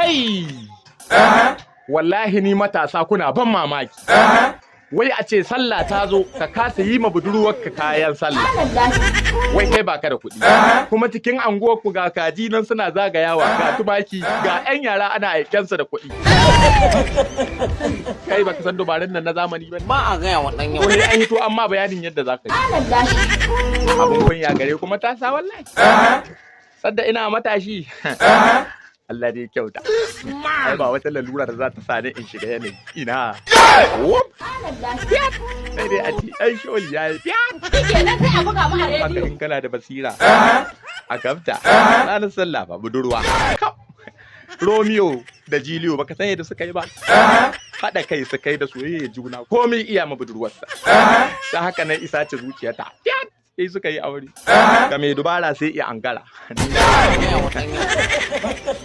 Kai! Wallahi ni matasa kuna ban mamaki. Wai a ce sallah ta zo, ka kasa yi ma budurwarka kayan sallah. Wai kai baka da kuɗi. Kuma cikin anguwarku ga kaji nan suna zagayawa, ga tumaki, ga 'yan yara ana aikensu da kuɗi. Kai baka san dubarun nan na zamani ba. Ba a gaya wa ɗan yau. Ko sai an hito amma bayanin yadda za ka yi. Abin kunya gare kuma ta sa wallahi. Sadda ina matashi. Allah dai kyauta. Ai ba wata lalura da za ta sa ni in shiga yanayi. Ina. Whoop. Sai dai a ce ɗan sholi ya yi fiyat. Kenan sai a buga mu a Haka rediyo. in kana da basira. A gabta. Ranar sallah ba budurwa. Kap. Romeo da Julio baka san yadda suka yi ba. Haɗa kai suka yi da soyayya juna. Komai iya ma budurwarsa. Ta haka nan isa ce zuciyarta. Fiyat. Sai suka yi aure. Ga mai dubara sai iya angara. Gaya wa ɗan yau.